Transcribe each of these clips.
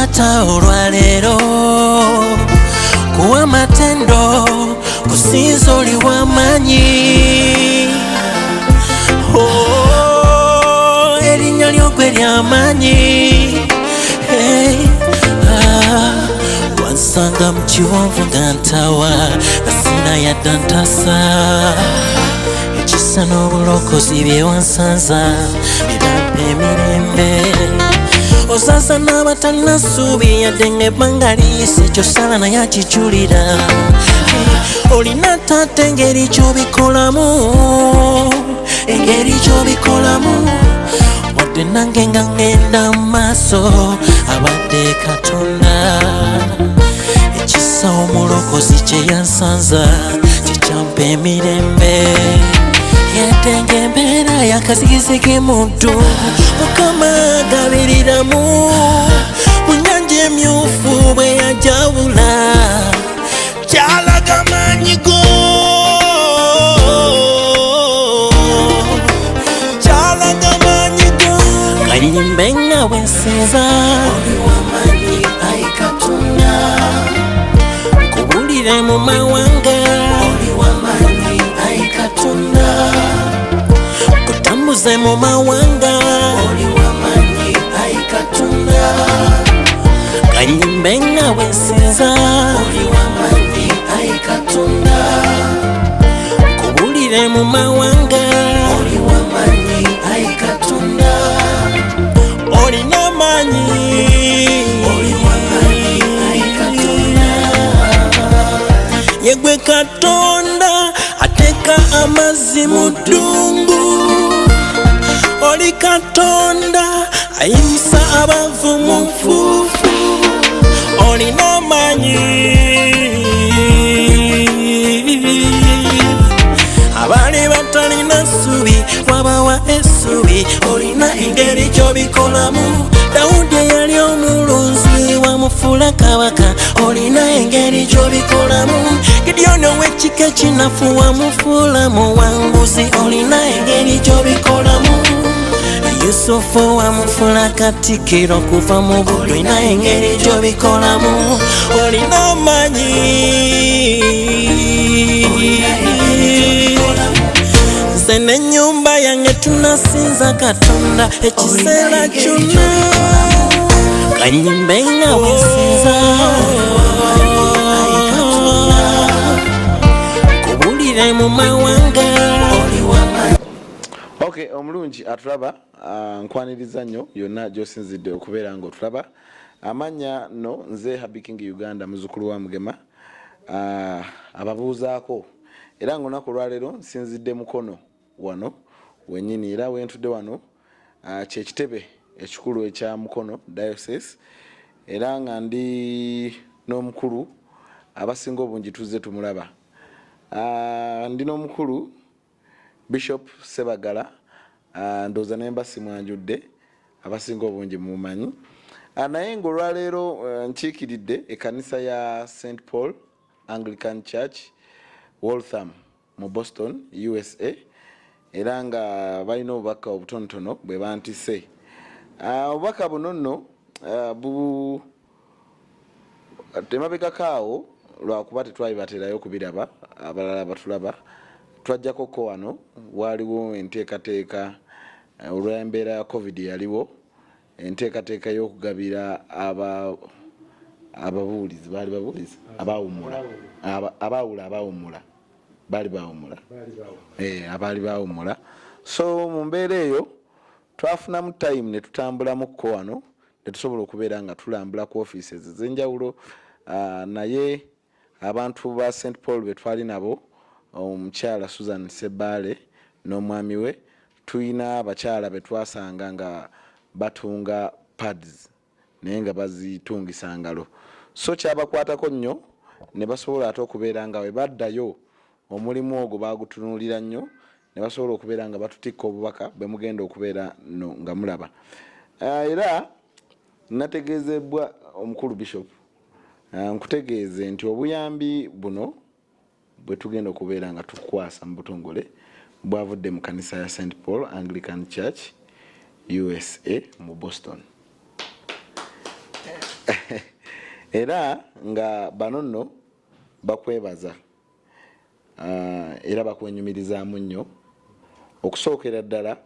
Taata olwaleero kuwa amatendo kusinza oli w'amaanyi. Oh, erinnya lyo gwe ly'amaanyi. Hey, ah, wansanga mu kiwonvu nga ntawa nga sina yadda ntasa. Ekisa n'obulokozi bye wansanza bibampa emirembe. Osasa n'abatalina ssuubi yadde ng'ebbanga liyise kyosala naye akijulira. Olina taata engeri gy'obikolamu, engeri gy'obikolamu, wadde nange nga ŋŋenda mu maaso abadde Katonda. Ekisa omulokozi kye yansanza kyekyampa emirembe, yadde ng'embeera yakazigizigi mu ddungu. Mukama agabiriramu mu nnyanja emyufu bwe yajawula kyalaga maanyi go, kyalaga maanyi go. Kanyimbe nga bwe nsinza oli w'amaanyi, ayi Katonda, nkubulire mu mawanga oli w'amaanyi, ayi Katonda, kutambuze mu mawanga oli w'amaanyi, ayi Katonda. Kanyimbe nga bwe nsinza oli w'amaanyi, ayi Katonda, nkubulire mu mawanga oli w'amaanyi, ayi Katonda, olina amaanyi oli w'amaanyi, ayi Katonda. Yegwe Katonda ateeka amazzi mu ddungu, oli Katonda ayimusa abavu mu nfuufu, olina amaanyi. Abaali batalina ssubi wabawa essubi, olina engeri gy'obikolamu. Dawudi eyali omulunzi wamufuula kabaka, olina engeri gy'obikolamu. Gidyoni ow'ekika ekinafu wamufuula muwanguzi, olina engeri gy'obikolamu. Yusufu wamufuula katikkiro kuva mu buddu, olina engeri gy'obikolamu, olina amaanyi. Nze n'ennyumba yange tunasinza Katonda ekiseera kyonna. Kanyimbe nga bwensinza nkubulire mu mawanga. Ok, omulungi atulaba, nkwaniriza nnyo yonna gy'osinzidde okubeera ng'otulaba. Amannya no nze Happy King Uganda, muzzukulu wa Mugema, ababuuzaako, era ng'olunaku olwaleero nsinzidde Mukono wano wennyini, era wentudde wano kyekitebe ekikulu ekya Mukono Diocese, era nga ndi n'omukulu abasinga obungi tuzze tumulaba. Ndi n'omukulu Bishop Sebagala, ndowooza ne mba simwanjudde, abasinga obungi mumumanyi. Naye ng'olwaleero nkiikiridde ekkanisa ya St Paul Anglican Church Waltham mu Boston, USA, era nga balina obubaka obutonotono bwe bantise. Obubaka buno nno bu Emabegako awo lwakuba tetwalibaterayo kubiraba, abalala batulaba twajjako ko wano waaliwo enteekateeka eh, olw'embeera ya covid yaliwo enteekateeka y'okugabira aba ababuulizi baali babuulizi abawummula abaawula abawummula baali bawummula eh, abaali bawummula. So mu mbeera eyo twafunamu time ne tutambulamu ko wano ne tusobola okubeera nga tulambula ku offices ez'enjawulo. Naye abantu ba St Paul be twali nabo, omukyala Susan Sebbaale n'omwami we, tulina abakyala be twasanga nga batunga pads naye nga bazitungisa ngalo, so kyabakwatako nnyo ne basobola ate okubeera nga bwe baddayo omulimu ogwo bagutunuulira nnyo ne basobola okubeera nga batutikka obubaka bwe mugenda okubeera no nga mulaba. Era nategeezebbwa omukulu Bishop, nkutegeeze nti obuyambi buno bwe tugenda okubeera nga tukukwasa mu butongole bwavudde mu kanisa ya St Paul Anglican Church USA mu Boston. Era nga bano nno bakwebaza era bakwenyumirizaamu nnyo. Okusookera ddala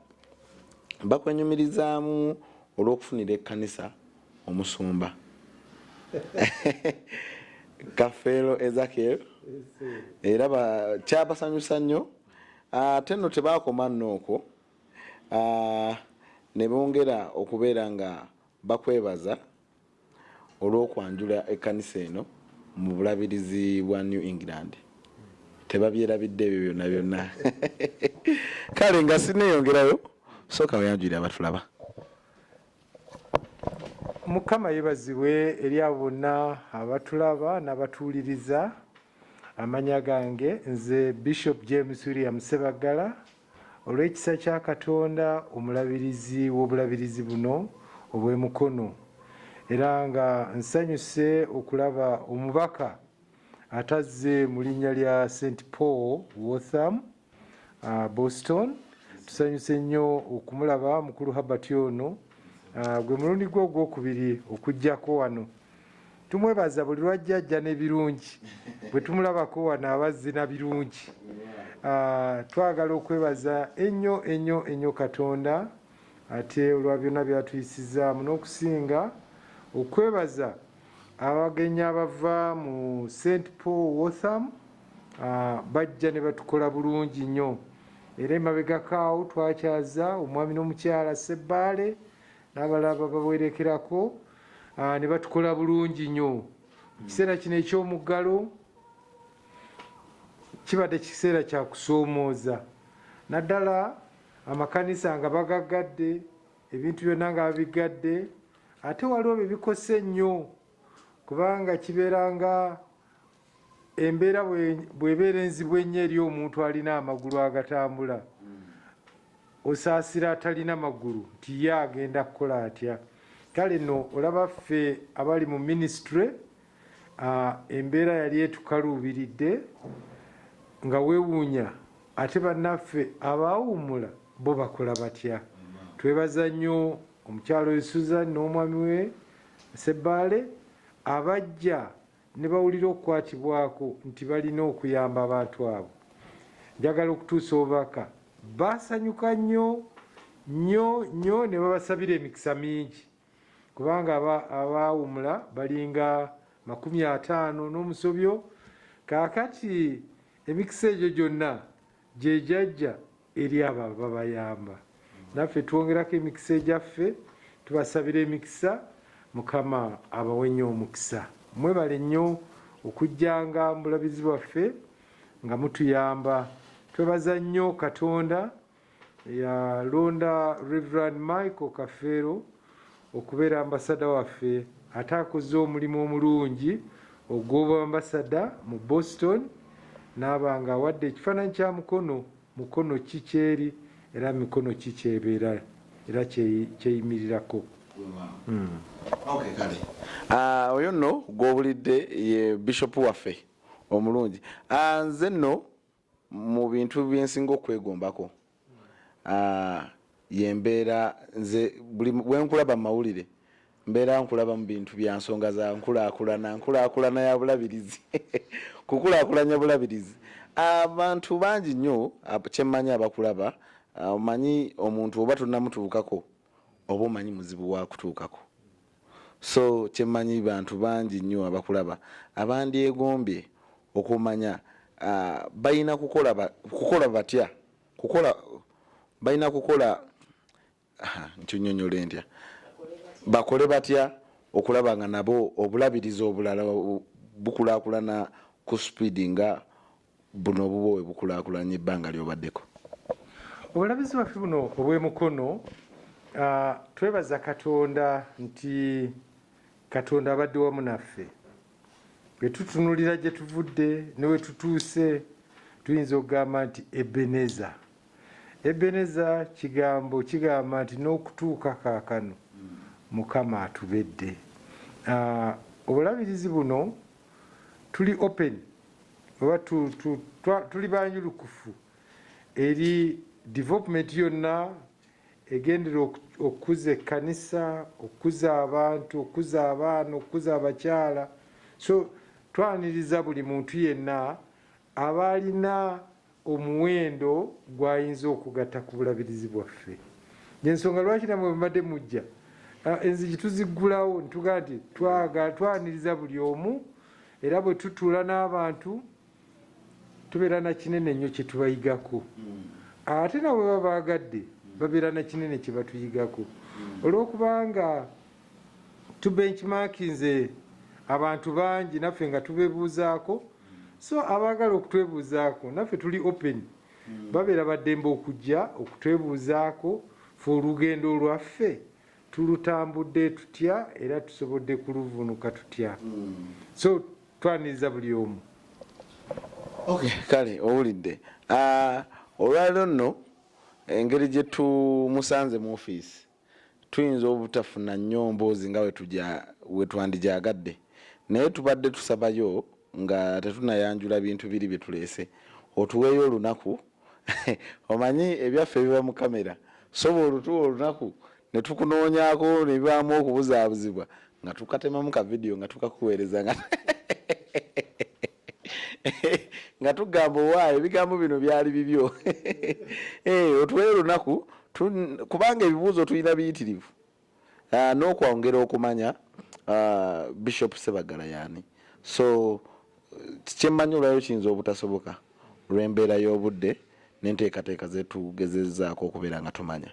bakwenyumirizaamu olw'okufunira ekkanisa omusumba Kafeero Ezekiel, era kyabasanyusa nnyo. Ate nno tebaakoma nno okwo, ne bongera okubeera nga bakwebaza olw'okwanjula ekkanisa eno mu bulabirizi bwa New England. Tebabyerabidde ebyo byonna byonna. Kale nga sinneeyongerayo, sooka weyanjulire abatulaba. Mukama yebazibwe eri abo bonna abatulaba n'abatuwuliriza. Amanya gange nze Bishop James William Ssebaggala, olw'ekisa kya Katonda omulabirizi w'obulabirizi buno obw'e Mukono, era nga nsanyuse okulaba omubaka atazze mu linnya lya St Paul Waltham, Boston. Tusanyuse nnyo okumulaba mukulu Herbert ono, gwe mulundi gwe ogwokubiri okujjako wano. Tumwebaza buli lwajja ajja n'ebirungi, bwe tumulabako wano aba azze na birungi. Twagala okwebaza ennyo ennyo ennyo Katonda ate olwa byonna byatuyisizaamu, n'okusinga okwebaza abagenyi abava mu St Paul Waltham, bajja ne batukola bulungi nnyo. Era emabegako awo twakyaza omwami n'omukyala Ssebbaale n'abalala babawerekerako, ne batukola bulungi nnyo. Mu kiseera kino eky'omuggalo kibadde kiseera kya kusoomooza, naddala amakanisa nga bagaggadde, ebintu byonna nga babiggadde, ate waliwo bye bikosa ennyo kubanga kibeera nga embeera bw'ebeera enzibu ennyo eri omuntu alina amagulu agatambula, osaasira atalina magulu nti ye agenda kukola atya. Kale nno olaba ffe abali mu minisitule, embeera yali etukaluubiridde nga weewuunya ate bannaffe abaawummula bo bakola batya. Twebaza nnyo omukyala oyo Susan n'omwami we Ssebbaale abajja ne bawulira okukwatibwako nti balina okuyamba abantu abo. Njagala okutuusa obubaka. Baasanyuka nnyo nnyo nnyo ne babasabira emikisa mingi kubanga abaawumula balinga 50 n'omusobyo. Kaakati emikisa egyo gyonna gye gyajja eri abo ababayamba. Naffe twongerako emikisa egyaffe, tubasabira emikisa, Mukama abawe nnyo omukisa. Mwebale nnyo okujjanga mu bulabizi bwaffe nga mutuyamba. Twebaza nnyo Katonda yalonda Reverend Michael Kafeero okubeera ambasada waffe, ate akoze omulimu omulungi ogw'obwambasada mu Boston, n'aba nga awadde ekifaananyi kya Mukono, Mukono ki kyeri era mikono ki kyebeera era kyeyimirirako. Okay, kale. Oyo nno gw'owulidde ye Bishop waffe omulungi. Nze nno mu bintu byensinga okwegombako, yembeera nze buli bwenkulaba mu mawulire mbeera nkulaba mu bintu bya nsonga za nkulaakulana, nkulaakulana ya bulabirizi, kukulaakulanya bulabirizi. Abantu bangi nnyo kyemmanyi abakulaba, omanyi omuntu oba tonnamutuukako oba omanyi muzibu wa kutuukako. So kyemmanyi bantu bangi nnyo abakulaba abandyegombye okumanya, balina kukola kukola batya, kukola balina kukola, nkinyonyole ntya, bakole batya okulaba nga nabo obulabirizi obulala bukulaakulana ku sipiidi nga buno obubwo bwe bukulaakulanye ebbanga ly'obaddeko. Obulabizi bwaffe buno obw'e Mukono, twebaza Katonda nti Katonda abadde wamu naffe. Bwe tutunulira gye tuvudde ne we tutuuse, tuyinza okugamba nti Ebeneza. Ebeneza kigambo kigamba nti n'okutuuka kaakano Mukama atubedde. Obulabirizi buno tuli open oba tuli banjulukufu eri development yonna. egendera okukuza ekkanisa, okukuza abantu, okukuza abaana, okukuza abakyala. So twaniriza buli muntu yenna aba alina omuwendo gw'ayinza okugatta ku bulabirizi bwaffe. Yensonga lwaki namwe bwembadde mujja, enzigi tuziggulawo nitugaa nti twaniriza buli omu, era bwe tutuula n'abantu tubeera na kinene nnyo kye tubayigako, ate nabo bwe baba baagadde babeera na kinene kye batuyigako, olw'okubanga tubenchmarkinze abantu bangi naffe nga tubebuuzaako. So abaagala okutwebuuzaako naffe tuli open, babeera baddembe okujja okutwebuuzaako. Fe olugendo olwaffe tulutambudde tutya era tusobodde kuluvunuka tutya? So twaniriza buli omu. Okay, kale owulidde. Olwaliro nno engeri gye tumusanze mu ofiisi, tuyinza obutafuna nnyo mboozi nga wetwandigyagadde, naye tubadde tusabayo nga tetunayanjula bintu biri bye tuleese, otuweeyo olunaku. Omanyi ebyaffe biba mu kamera, so bw'olutuwa olunaku ne tukunoonyaako ne bibaamu okubuzaabuzibwa nga tukatemamu ka vidiyo nga tukakuweereza nga tugamba owaayo ebigambo bino byali bibyo. Otuweeyo olunaku kubanga ebibuuzo tulina biyitirivu, n'okwongera okumanya Bishop Ssebaggala yaani. So kyemmanyi olwaliro kiyinza obutasoboka olw'embeera y'obudde n'enteekateeka zetugezezzaako okubeera nga tumanya.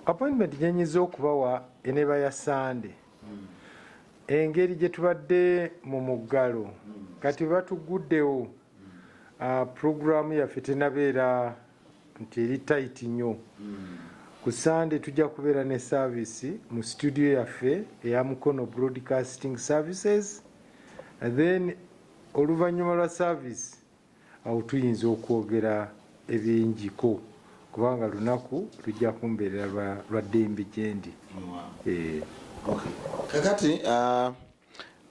Appointment gyenyinza okubawa eneeba ya Sande. Engeri gye tubadde mu muggalo kati batuguddewo, puroguramu yaffe tenabeera nti eri tight nnyo. Ku Sande tujja kubeera ne service mu studio yaffe eya Mukono Broadcasting Services, then oluvannyuma lwa service awo tuyinza okwogera ebingiko, kubanga lunaku lujja kumbeerera lwa ddembe gyendi. Okay. Kakati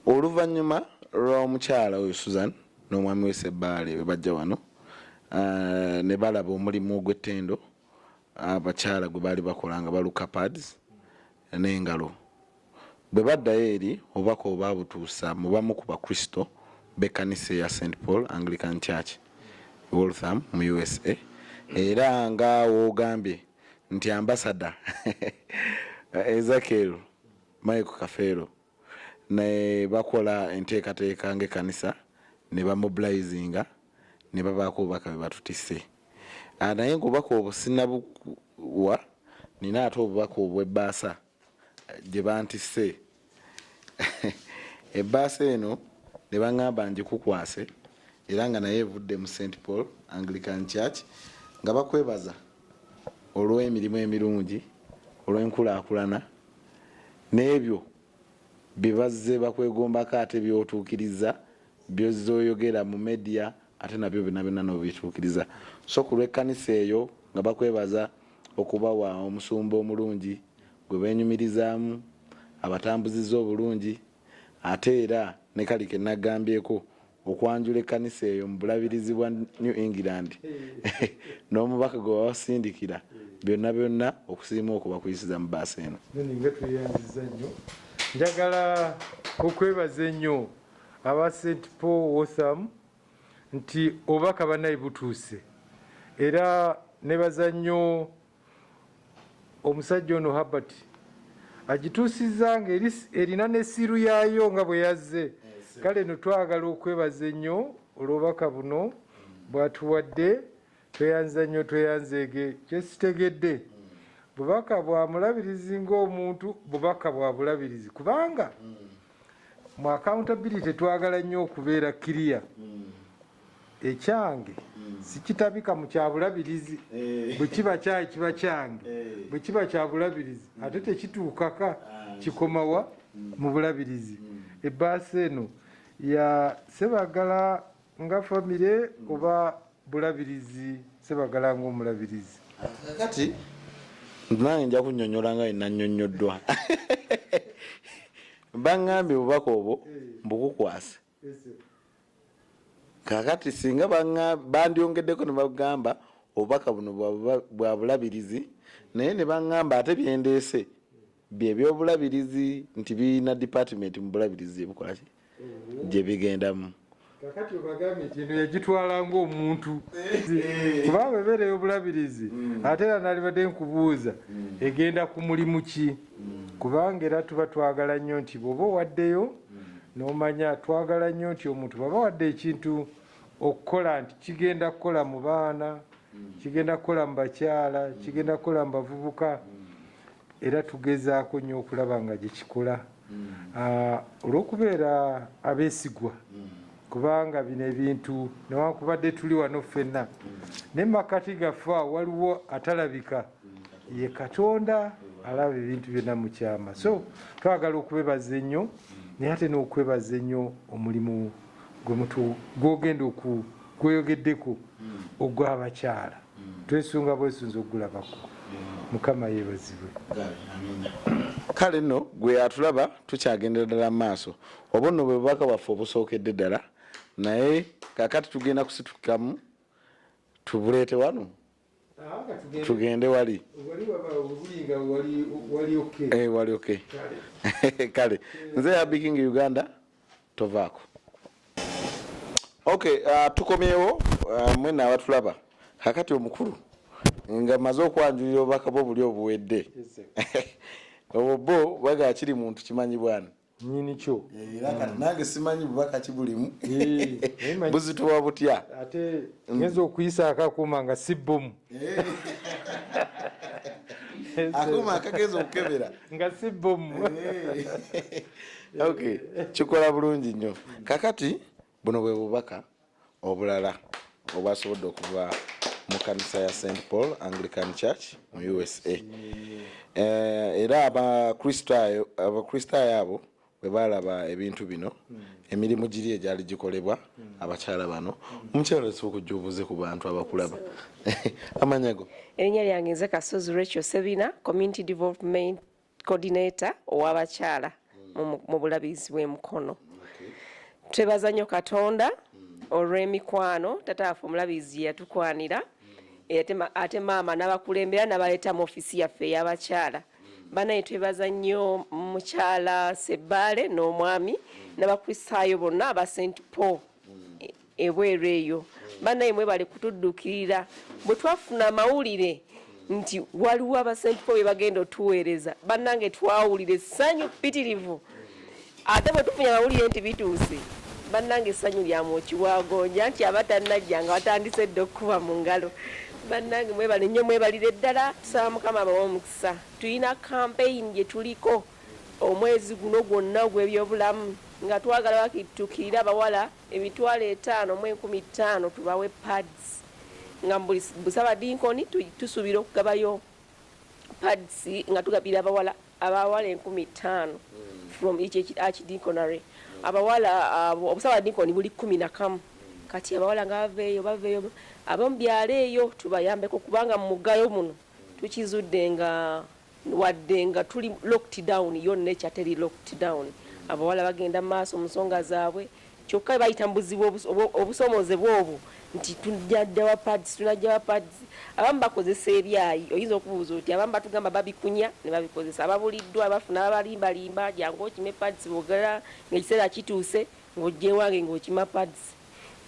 oluvannyuma lw'omukyala oyo Susan n'omwami we Sebbaale bwe bajja wano, ne balaba omulimu ogw'ettendo abakyala gwe baali bakola nga baluka pads n'engalo, bwe baddayo eri obubaka obaabutuusa mu bamu ku Bakristo b'ekkanisa eya St Paul Anglican Church e Waltham mu USA, era nga w'ogambye nti ambasada Ezekiel Michael Kafeero ne bakola enteekateeka ng'ekkanisa ne bamobilizinga ne babaako obubaka bwe batutisse. Naye ng'obubaka obwo sinnabuwa, nina ate obubaka obw'ebbaasa gye bantisse. Ebbaasa eno ne baŋŋamba ngikukwase era nga nayo evudde mu St Paul Anglican Church nga bakwebaza olw'emirimu emirungi, olw'enkulaakulana n'ebyo bye bazze bakwegombako ate by'otuukirizza, by'ozze oyogera mu media ate nabyo byonna byonna n'obituukiriza. So ku lw'ekkanisa eyo nga bakwebaza okubawa omusumba omulungi gwe beenyumirizaamu, abatambuzizza obulungi ate era ne kali ke naggambyeko okwanjula ekkanisa eyo mu bulabirizi bwa New England n'omubaka gwe babasindikira, byonna byonna okusiima okwo bakuyisiza mu bbaasa eno. Nga tweyanziza nnyo, njagala okwebaza ennyo aba St Paul Waltham nti obubaka bannaye butuuse, era nebaza nnyo omusajja ono Herbert agituusizza nga erina ne siiru yaayo nga bwe yazze. Kale no twagala okwebaza ennyo olw'obubaka buno bwatuwadde. Tweyanza nnyo, tweyanzeege. Kyesitegedde bubaka bwa mulabirizi ng'omuntu, bubaka bwa bulabirizi, kubanga mu accountability twagala nnyo okubeera clear. Ekyange sikitabika mu kya bulabirizi, bwe kiba kyayi kiba kyange, bwe kiba kya bulabirizi ate tekituukaka, kikomawa mu bulabirizi. Ebbaasa eno ya Ssebaggala nga famire oba bulabirizi, Ssebaggala ng'omulabirizi? Kakati nange nja kunnyonnyola nga wenannyonnyoddwa. Baŋŋambye obubaka obwo mbukukwase. Kakati singa bandyongeddeko ne bagamba Obubaka buno bwa bulabirizi naye ne baŋŋamba ate byendeese bye byobulabirizi nti birina department mu bulabirizi gyebukola ki gye bigendamu. Kakati obagambye nti eno yagitwala ng'omuntu kubanga ebeera ey'obulabirizi ate era nalibadde nkubuuza egenda ku mulimu ki kubanga era tuba twagala nnyo nti bw'oba owaddeyo n'omanya twagala nnyo nti omuntu bw'aba wadde ekintu okukola nti kigenda kukola mu baana kigenda kukola mu bakyala kigenda kukola mu bavubuka era tugezaako nnyo okulaba nga gye kikola ah, olw'okubeera abeesigwa kubanga bino ebintu newankubadde tuli wano ffenna naye makati gaffe awo waliwo atalabika ye Katonda alaba ebintu byonna mu kyama so twagala okwebaza ennyo naye ate n'okwebaza ennyo omulimu gwogenda gwoyogeddeko ogw'abakyala twesunga bwesunzi okugulabako mukama yebazibwe. Kale nno gwe atulaba tukyagendera ddala mu maaso obwo nno bwe bubaka bwaffe obusookedde ddala naye kakati tugenda kusitukamu tubuleete wano tugende wali wali okay kale nze Habiking Uganda tovaako. Okay, tukomyewo mwena abatulaba. Kakati omukulu nga maze okwanjulira obubaka bwo buli obuwedde obwo bwo baga kiri muntu kimanyi bwana nyini kyo era kati nange simanyi bubaka ki bulimu buzitowa butya ate ngenza okuyisaako akuuma nga si bbomu akuuma akagenza okukebera nga si bbomu Okay, kikola bulungi nnyo. Kakati buno bwe bubaka obulala obwasobodde okuva mu kanisa ya St Paul Anglican Church mu USA. Era abakristaayo abo bwe baalaba ebintu bino emirimu giri egyali gikolebwa abakyala bano. Omukyala osobola okujja obuuze ku bantu abakulaba amanya go? Erinnya lyange nze Kasozi Rachel Sebina, Community Development Coordinator ow'abakyala mu bulabirizi bw'e Mukono. Twebaza nnyo Katonda olw'emikwano taata waffe omulabirizi gye yatukwanira ate maama n'abakulembera n'abaleeta mu ofiisi yaffe ey'abakyala. Banaye twebaza nnyo mukyala Sebbaale n'omwami n'Abakristaayo bonna aba St Paul ebweru eyo. Banaye mwebale kutudduukirira bwe twafuna amawulire nti waliwo aba St Paul be bagenda otuweereza. Bannange twawulira essanyu ppitirivu ate bwe tufunye amawulire nti bituuse bannange essanyu lya mwoki wa gonja nti aba tannajja nga batandise dda okukuba mu ngalo. Bannange mwebale nnyo mwebalire ddala tusaba Mukama abawe omukisa. Tulina campaign gye tuliko omwezi guno gwonna ogw'ebyobulamu nga twagala wakiri tutuukirire abawala 5,000 tubawe pads nga mu buli busabadinkoni tusuubira okugabayo pads nga tugabira abawala abawala 5,000 from each archdeaconry. Abawala abo obusabadinkoni buli 11 kati abawala nga baveeyo baveeyo ab'omu byalo eyo tubayambeko kubanga mu muggalo muno tukizudde nga wadde nga tuli locked down yo nature teri locked down abawala bagenda mu maaso mu nsonga zaabwe kyokka bayita mu buzibu obusomoozebwa obwo nti tunajjawa pads tunajjawa pads abamu bakozesa ebyayi oyinza okubuuza oti abamu batugamba babikunya ne babikozesa ababuliddwa bafuna babalimbalimba jangu okime pads bwogera ng'ekiseera kituuse ng'ojja ewange ng'okima pads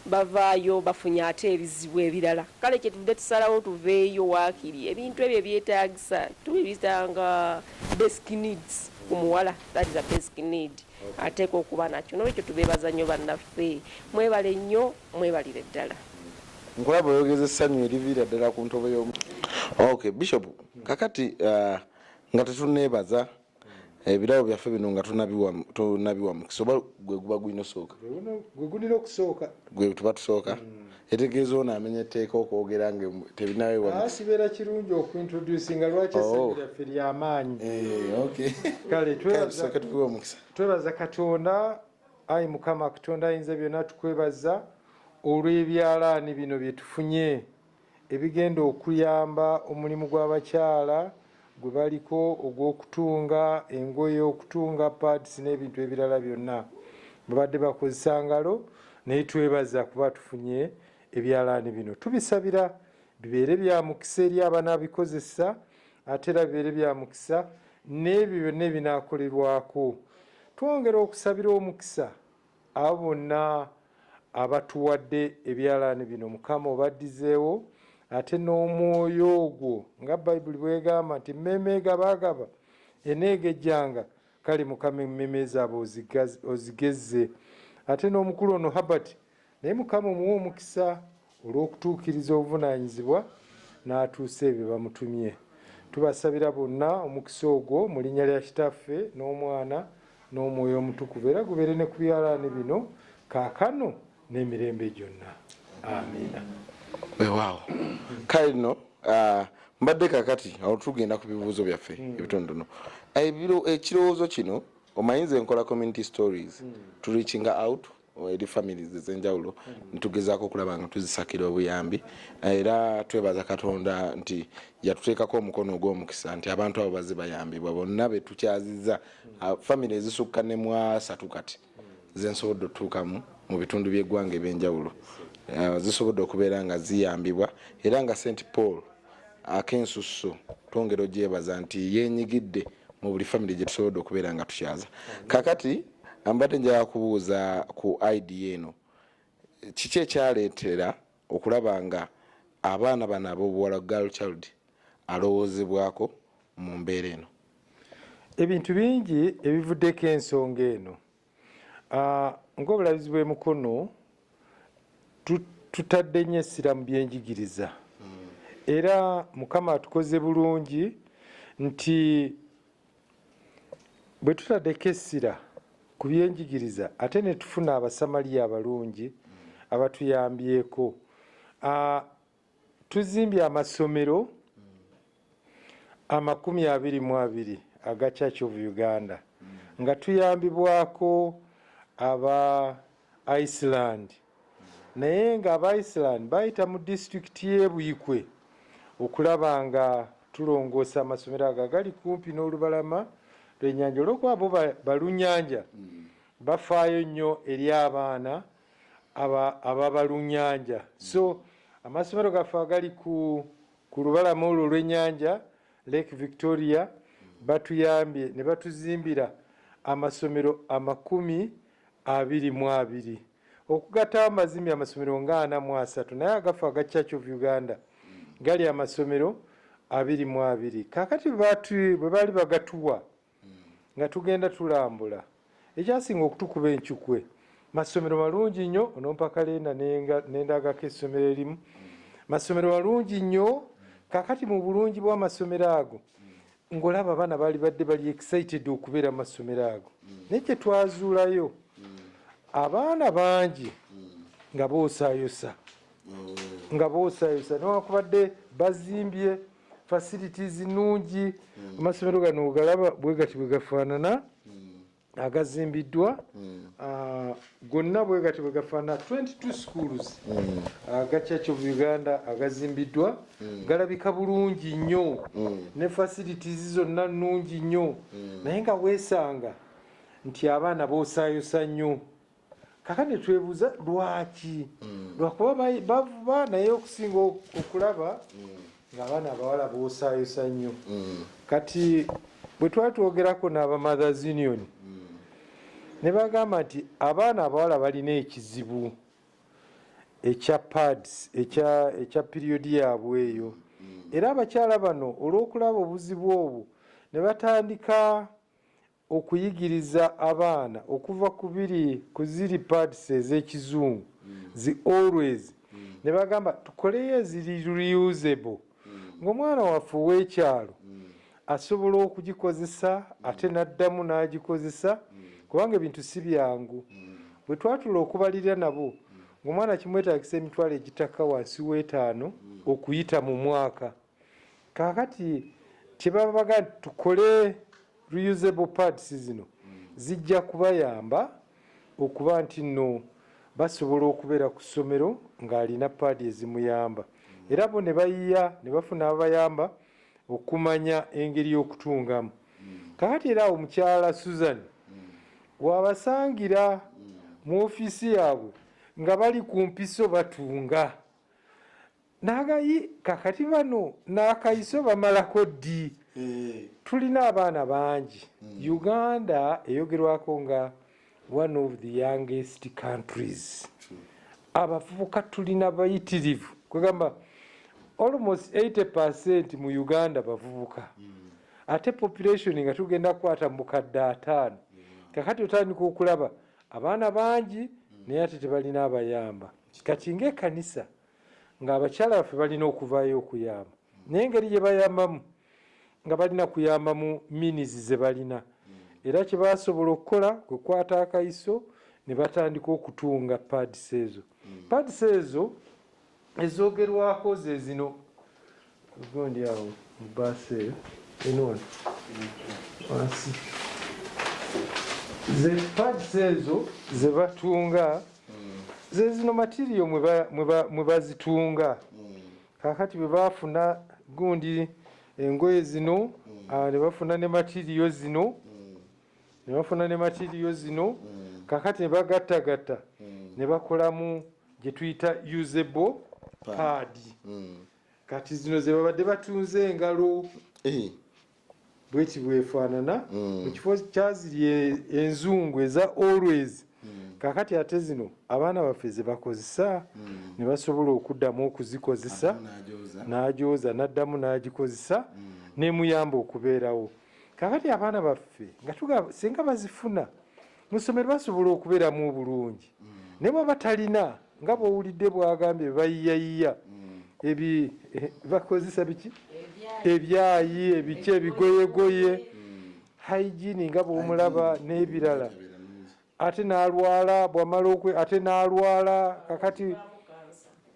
bavaayo bafunye ate ebizibu ebirala kale kyetuvudde tusalawo tuveeyo waakiri ebintu ebyo ebyetaagisa tubiyita nga basic needs ku muwala that is a basic need ateekwa okuba nakyo nolwekyo tubeebaza nnyo bannaffe mwebale nnyo mwebalire ddala. Nkulaba oyogeza essanyu eriviira ddala ku ntobo y'omu. Okay, Bishop, kakati nga tetunneebaza ebirabo byaffe bino nga tonabiwa mukisa oba gwe guba gulina osooka? Gwe gulina okusooka. Gwe tuba tusooka. Etegeeza ono amenya etteeka okwogera nga tebinaweebwa mukisa. Kibeera kirungi okuintroducinga lwaki essanyu lyaffe ly'amaanyi. Kale tusooke tubiwe omukisa. Twebaza Katonda, ayi Mukama Katonda ayinza byonna tukwebaza olw'ebyalaani bino bye tufunye ebigenda okuyamba omulimu gw'abakyala gwe baliko ogw'okutunga engoye, okutunga pads n'ebintu ebirala byonna. Babadde bakozesa ngalo naye twebaza kuba tufunye ebyalaani bino. Tubisabira Bibeere bya mukisa eri abanaabikozesa, ate era bibeere bya mukisa n'ebyo byonna ebinaakolerwako. Twongera okusabira omukisa abo bonna abatuwadde ebyalaani bino. Mukama obaddizeewo, ate n'omwoyo ogwo nga Bayibuli bw'egamba nti emmeeme egabaagaba eneegejjanga, kale Mukama emmeeme zaabwe ozigezze. Ate n'omukulu ono Herbert naye Mukama omuwe omukisa olw'okutuukiriza obuvunaanyizibwa n'atuusa ebyo bamutumye. Tubasabira bonna omukisa ogwo mu linnya lya Kitaffe n'Omwana n'Omwoyo Omutukuvu, era gubeere ne ku byalaani bino kaakano n'emirembe gyonna. Amiina. Weewaawo. Kale nno mbadde kakati awo tugenda ku bibuuzo byaffe ebitonotono. Ekirowoozo kino omanyi nze nkola community stories, to reaching out eri families ez'enjawulo, nitugezaako okulaba nga tuzisakira obuyambi. Era twebaza Katonda nti yatuteekako omukono ogw'omukisa nti abantu abo bazze bayambibwa bonna be tukyazizza. Family ezisukka ne mu 30 kati zensobodde otutuukamu mu bitundu by'eggwanga ebyenjawulo, zisobodde okubeera nga ziyambibwa. Era nga St Paul ak'ensusso twongera ogyebaza nti yenyigidde mu buli family gye tusobodde okubeera nga tukyaza. Kakati mbadde njagala kubuuza ku idea eno, kiki ekyaleetera okulaba nga abaana bano ab'obuwala, girl child, alowoozebwako mu mbeera eno? Ebintu bingi ebivuddeko ensonga eno. Ng'obulabirizi bw'e Mukono tutadde nnyo essira mu byenjigiriza, era Mukama atukoze bulungi nti bwe tutaddeko essira ku byenjigiriza ate ne tufuna Abasamaliya abalungi abatuyambyeko. Tuzimbye amasomero 22 aga Church of Uganda nga tuyambibwako aba Iceland, naye nga aba Iceland bayita mu disitulikiti y'e Buikwe okulaba nga tulongoosa amasomero ago agali kumpi n'olubalama lw'ennyanja. Olw'okuba bo balunyanja, bafaayo nnyo eri abaana ababalunyanja. So amasomero gaffe agali ku lubalama olwo olw'ennyanja Lake Victoria batuyambye ne batuzimbira amasomero 22. Okugattawo amazimbye amasomero nga 43, naye agafa aga Church of Uganda gali amasomero 22. Kaakati bwe baali bagatuwa nga tugenda tulambula, ekyasinga okutukuba encukwe, masomero malungi nnyo. Onompa kalenda nendagako essomero erimu, masomero malungi nnyo. Kakati mu bulungi bw'amasomero ago ng'olaba abaana baali badde bali excited okubeera mu masomero ago, naye kye twazuulayo, abaana bangi nga boosaayosa, nga boosaayosa newankubadde bazimbye facilities nnungi. Amasomero gano ogalaba bwe gati bwe gafaanana agazimbiddwa, gonna bwe gati bwe gafaanana, 22 schools aga Church of Uganda agazimbiddwa galabika bulungi nnyo ne facilities zonna nnungi nnyo, naye nga weesanga nti abaana boosaayosa nnyo. Kaka ne twebuuza lwaki, lwakuba bavuba, naye okusinga okulaba ng'abaana abawala boosaayosa nnyo. Kati bwe twali twogerako n'aba Mothers Union ne bagamba nti abaana abawala balina ekizibu ekya pads, ekya period yaabwe eyo. Era abakyala bano olw'okulaba obuzibu obwo ne batandika okuyigiriza abaana okuva ku biri ku ziri pads ez'ekizungu zi Always, ne bagamba tukoleyo eziri reusable, ng'omwana waffe ow'ekyalo asobola okugikozesa ate n'addamu n'agikozesa, kubanga ebintu si byangu. Bwe twatula okubalirira nabo, ng'omwana kimwetaagisa emitwalo egitakka wansi w'etaano okuyita mu mwaka. Kaakati kyebaba baga nti tukole reusable pads zino, zijja kubayamba okuba nti nno basobola okubeera ku ssomero ng'alina paadi ezimuyamba. Era bo ne bayiya ne bafuna ababayamba okumanya engeri y'okutungamu. Kakati era awo mukyala Susan wabasangira mu ofiisi yaabwe nga bali ku mpiso batunga. Nagayi kakati bano n'akayiso bamalako ddi? Tulina abaana bangi. Uganda eyogerwako nga one of the youngest countries. Abavubuka tulina bayitirivu, kwegamba almost 80% mu Uganda bavubuka, ate population nga tugenda kukwata mu bukadde 50. Kakati otandika okulaba abaana bangi, naye ate tebalina abayamba. Kati ng'ekkanisa, ng'abakyala baffe balina okuvaayo okuyamba, naye engeri gye bayambamu nga balina kuyamba mu means ze balina. Era kye basobola okukola kwe kukwata akayiso ne batandika okutunga pads ezo. Pads ezo ezogerwako ze zino, gundi awo mu baasi eyo eno wano wansi, ze pads ezo ze batunga, ze zino material mwe bazitunga. Kakati bwe bafuna gundi engoye zino, ne bafuna ne material zino, ne bafuna ne material zino, kakati ne bagattagatta ne bakolamu gye tuyita usable pad. Kati zino ze babadde batunze engalo, bweti bwefaanana. Mu kifo kyaziri enzungu eza always, kakati ate zino abaana baffe ze bakozesa ne basobola okuddamu okuzikozesa. N'agyoza. N'agyoza, n'addamu n'agikozesa, nemuyamba okubeerawo. Kakati abaana baffe nga tugamba singa bazifuna mu ssomero basobola okubeeramu obulungi, naye bwaba talina, nga bw'owulidde bwagambye, bayiyayiya ebi bakozesa biki, ebyayi, ebiki, ebigoyegoye, hygiene nga bw'omulaba n'ebirala, ate n'alwala, bwamala okwe ate n'alwala. Kakati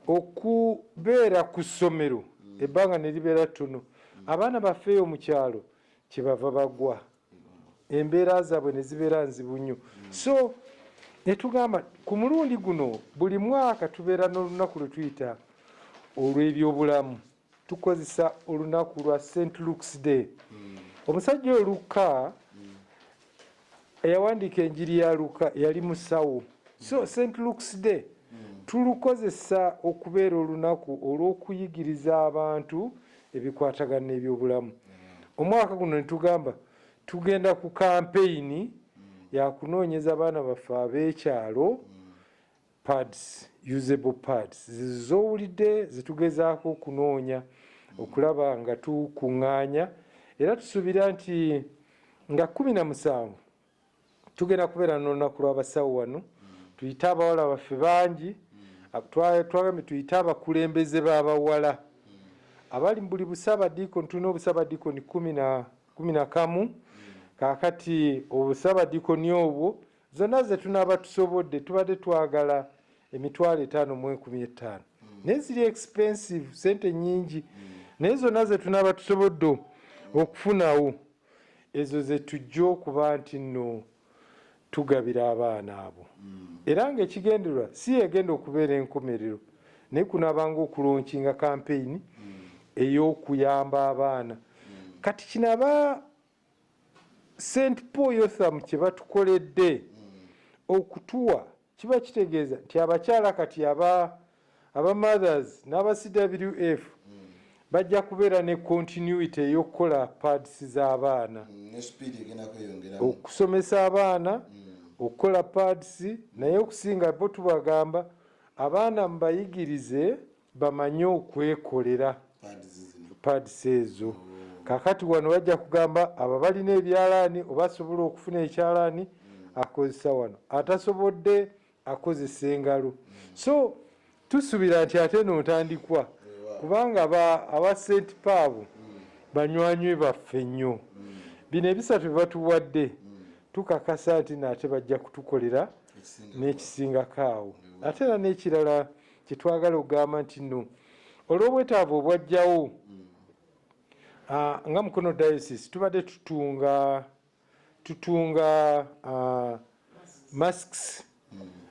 okubeera ku ssomero ebbanga ne libeera ttono, abaana baffe eyo mu kyalo kyebava bagwa, embeera zaabwe ne zibeera nzibu nnyo. So ne tugamba ku mulundi guno, buli mwaka tubeera n'olunaku lwe tuyita olw'ebyobulamu, tukozesa olunaku lwa St Luke's Day. Omusajja oyo Luka eyawandiika enjiri ya Luka yali musawo. So St Luke's Day tulukozesa okubeera olunaku olw'okuyigiriza abantu ebikwatagana n'ebyobulamu. Omwaka guno netugamba tugenda ku kampeyini yakunoonyeza abaana baffe ab'ekyalo pads, usable pads zizowulidde zitugezaako okunoonya, okulaba nga tukuŋŋaanya. Era tusuubira nti nga 17 tugenda kubeera n'olunaku lw'abasawo wano, tuyite abawala baffe bangi. Twagambye tuyite abakulembeze b'abawala abali mu buli busabadiikoni. Tulina obusabadiikoni 11. Kaakati obusabadiikoni obwo zonna ze tunaaba tusobodde, tubadde twagala 5,050, naye ziri expensive, sente nyingi, naye zonna ze tunaaba tusobodde okufunawo, ezo ze tujja okuba nti nno tugabira abaana abo. Era ng'ekigendererwa si yegenda okubeera enkomerero, naye kunaabanga okulaunchinga kampeyini ey'okuyamba abaana. Kati kino aba St Paul Yotham kye batukoledde okutuwa kiba kitegeeza nti abakyala kati aba mothers n'aba CWF bajja kubeera ne continuity ey'okukola pads z'abaana. Ne speed egenda kweyongeramu. Okusomesa abaana okukola pads, naye okusinga bo tubagamba abaana mubayigirize bamanye okwekolera pads zino. Pads ezo. Kakati wano bajja kugamba abo balina ebyalaani oba asobola okufuna ekyalaani akozesa wano, atasobodde akozesa engalo. So tusuubira nti ate no ntandikwa, kubanga aba St Paul banywanywe baffe nnyo. Bino ebisatu bye batuwadde, tukakasa nti naate bajja kutukolera n'ekisingako awo. Ate era n'ekirala kyetwagala okugamba nti nno olw'obwetaavu obwajjawo, nga Mukono Diocese tubadde tutunga masks.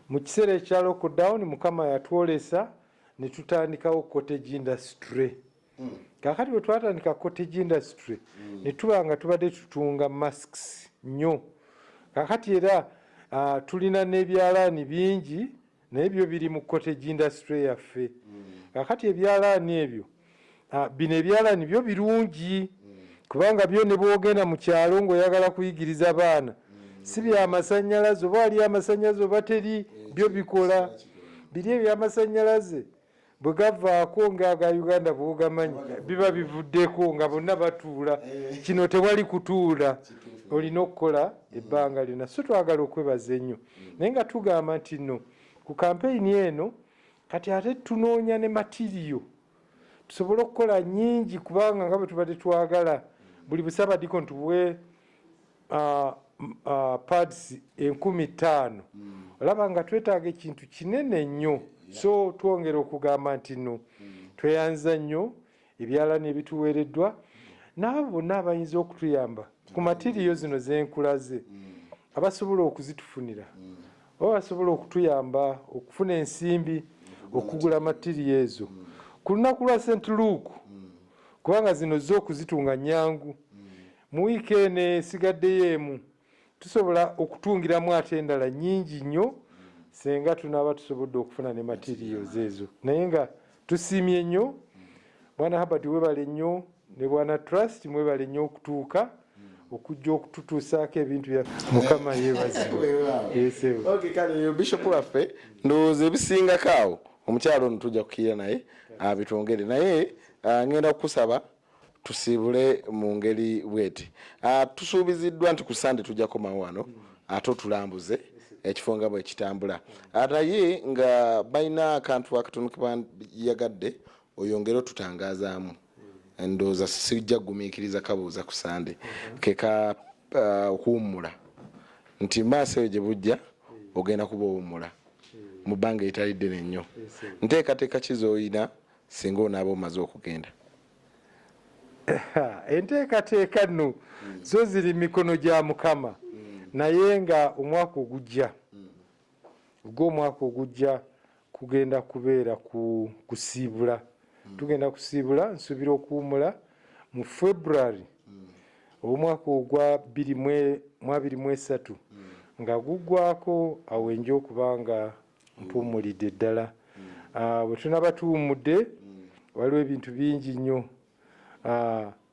Mu kiseera ekya lockdown Mukama yatwolesa ne tutandikawo cottage industry. Kakati bwe twatandika cottage industry, ne tuba nga tubadde tutunga masks nnyo. Kakati era tulina n'ebyalaani bingi. Naye byo biri mu cottage industry yaffe. Kakati ebyalaani ebyo, bino ebyalaani byo birungi kubanga byo ne bwogenda mu kyalo ng'oyagala kuyigiriza baana, si byamasannyalaze oba waliyo amasannyalaze oba teri, byo bikola. Biri ebyamasannyalaze bwe gavaako ng'aga Uganda bw'ogamanyi biba bivuddeko nga bonna batuula. Kino tewali kutuula, olina okukola ebbanga lyonna. So twagala okwebaza ennyo, naye nga tugamba nti nno ku kampeyini eno kati ate tunoonya ne material tusobole okukola nyingi, kubanga nga bwe tubadde twagala buli busabadiko ntubuwe pads 5000, olaba nga twetaaga ekintu kinene nnyo. So twongera okugamba nti nno tweyanza nnyo ebyalaani ebituweereddwa n'abo bonna abayinza okutuyamba ku material zino zenkulaze, abasobola okuzitufunira oba basobola okutuyamba okufuna ensimbi okugula material ezo ku lunaku lwa St Luke, kubanga zino zo okuzitunga nyangu. Mu wiiki eno esigaddeyo emu tusobola okutungiramu ate endala nyingi nnyo senga tunaaba tusobodde okufuna ne materials ezo. Naye nga tusiimye nnyo Bwana Herbert, webale nnyo, ne Bwana Trust mwebale nnyo okutuuka okujja okututuusaako ebintu byaffe. Mukama yeebazibwe. Okay, kale Bishop waffe, ndowooza ebisingako awo omukyalo ono tujja kukiira naye abitwongere, naye ngenda kukusaba tusiibule mu ngeri bweti. Tusuubiziddwa nti ku Sande tujja komawo wano ate otulambuze ekifo nga bwe kitambula, naye nga balina akantu akatono kebayagadde oyongere otutangazaamu. Ndowooza sijja kugumiikiriza kabuuza ku Sande keka okuwummula nti maaso eyo gye bujja ogenda kuba owummula mu bbanga eritali ddene nnyo. Nteekateeka ki z'olina singa onaaba omaze okugenda? Enteekateeka nno zo ziri mikono gya Mukama, naye nga omwaka ogujja, ogw'omwaka ogujja kugenda kubeera ku kusiibula. Tugenda kusiibula, nsuubira okuwummula mu February omwaka ogwa 2023 nga guggwako, awo enja okuba nga mpummulidde ddala. Bwe tunaba tuwummudde waliwo ebintu bingi nnyo.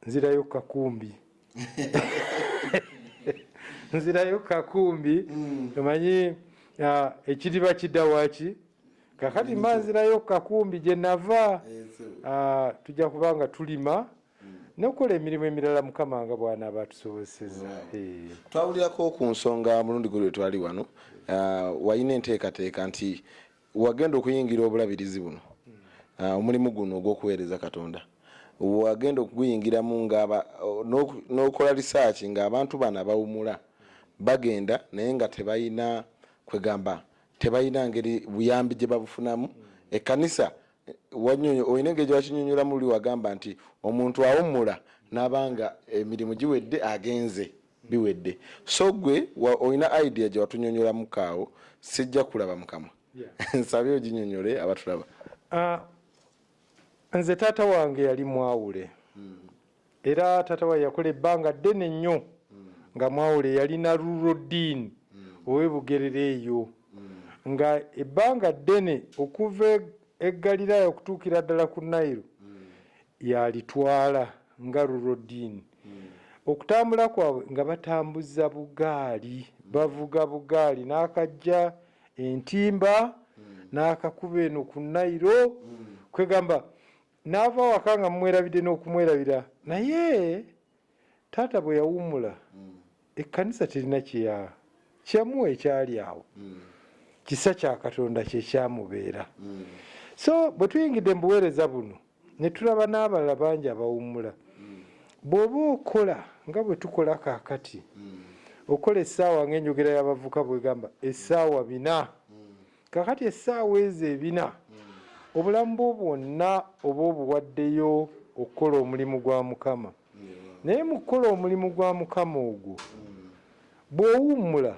Nzirayo Kakumbi, nzirayo Kakumbi. Omanyi ekiriba kidda waki? Kakati mba nzirayo Kakumbi gye nava. Tujja kuba nga tulima n'okukola emirimu emirala Mukama nga bw'anaaba atusoboseza. Twawulirako ku nsonga mulundi guli lwe twali wano, walina enteekateeka nti wagenda okuyingira obulabirizi buno, omulimu guno ogw'okuweereza Katonda wagenda okuguyingiramu n'okola research ng'abantu bano abawumula bagenda naye nga tebalina, kwegamba tebalina ngeri buyambi gye babufunamu. Ekkanisa olina engeri gyebakinyonyolamu luli wagamba nti omuntu awummula n'abanga emirimu giwedde, agenze biwedde. So gwe olina idea gye watunyonyolamu kaawo, sijja kulaba mukamwa, nsabye oginyonyole abatulaba. Nze taata wange yali mwawule, era taata wange yakola ebbanga ddene nnyo nga mwawule, yalina rural dean ow'eBugerere eyo, nga ebbanga ddene okuva e Galiraaya okutuukira ddala ku Nairo yalitwala nga rural dean. Okutambula kwabwe nga batambuza bugaali, bavuga bugaali n'akajja entimba n'akakuba eno ku Nairo, kwegamba n'ava waka nga mumwerabidde n'okumwerabira. Naye taata bwe yawummula, ekkanisa terina kyeyamuwa ekyali awo, kisa kya Katonda kyekyamubeera. So bwe tuyingidde mu buweereza buno ne tulaba n'abalala bangi abawummula, bw'oba okola nga bwe tukola kaakati, okola essaawa ng'enjogera y'abavuka bwegamba essaawa 4. Kakati essaawa ezo 4, obulamu bwo bwonna oba obuwaddeyo okukola omulimu gwa Mukama. Naye mu kukola omulimu gwa Mukama ogwo, bw'owummula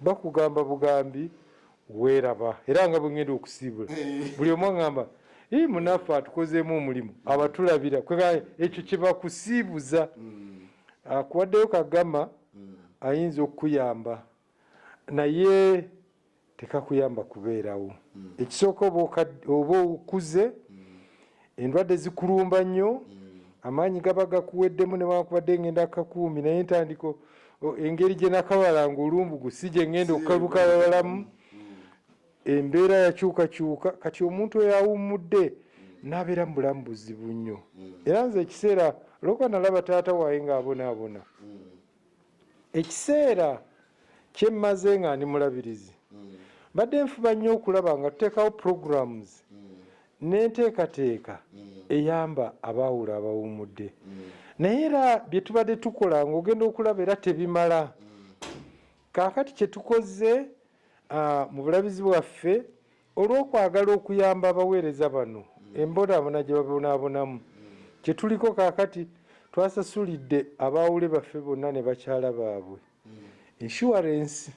bakugamba bugambi weeraba. Era nga bwe ngenda okusiibula, buli omu aŋŋamba, ii munaffe atukozeemu omulimu, abatulabira kwegamba ekyo kye bakusiibuza. Akuwaddeyo kagama ayinza okukuyamba, naye Tekakuyamba kubeerawo. Ekisooka oba okuze, endwadde zikulumba nnyo, amaanyi gaba gakuweddemu, newankubadde ngenda kakuumi, naye ntandika engeri gye nakabalanga olumbugu si gye ngenda okukalukabalamu. Embeera yakyukakyuka, kati omuntu oyo awummudde n'abeera mu bulamu buzibu nnyo. Era nze ekiseera olwokuba nalaba taata waaye ng'abonaabona, ekiseera kye mmaze nga ndi mulabirizi, mbadde nfuba nnyo okulaba nga tuteekawo programs n'enteekateeka eyamba abaawula abawummudde. Naye era bye tubadde tukola ng'ogenda okulaba era tebimala. Kaakati kye tukoze mu bulabizi bwaffe olw'okwagala okuyamba abaweereza bano embonaabona gye babonaabonamu, kye tuliko kaakati twasasulidde abaawule baffe bonna ne bakyala baabwe insurance.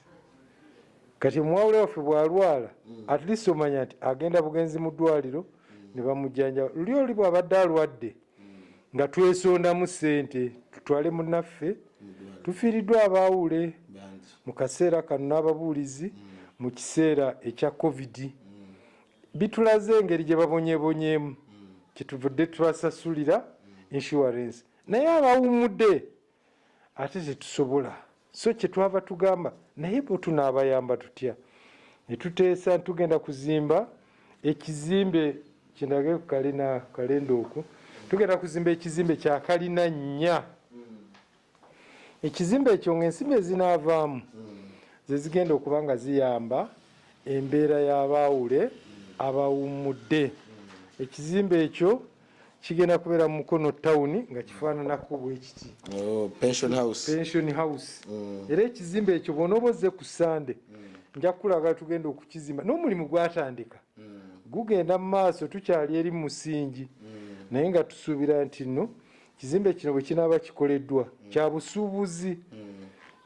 Kati omuwawule waffe bw'alwala, at least omanya nti agenda bugenzi mu ddwaliro ne bamujjanjaba. Luli oli bw'abadde alwadde nga twesondamu ssente tutwale munnaffe. Tufiiriddwa abaawule mu kaseera kano n'ababuulizi mu kiseera ekya COVID. Bitulaze engeri gye babonyebonyeemu, kyetuvudde tubasasulira insurance. Naye abawummudde ate tetusobola, so kyetwava tugamba naye bo tunaabayamba tutya? Ne tuteesa tugenda kuzimba ekizimbe kindage ku kalina kalenda okwo. Tugenda kuzimba ekizimbe kya kalina 4. Ekizimbe ekyo ng'ensimbi ezinaavaamu ze zigenda okuba nga ziyamba embeera y'abaawule abawummudde. Ekizimbe ekyo kigenda kubeera mu Mukono tawuni nga kifaananako bwe kiti. Oh, pension house. Pension house. Era ekizimbe ekyo bw'onooba ozze ku Sande, nja kukulaga tugenda okukizimba n'omulimu gwatandika. Gugenda mu maaso, tukyali eri mu musingi, naye nga tusuubira nti nno ekizimbe kino bwe kinaaba kikoleddwa kya busuubuzi,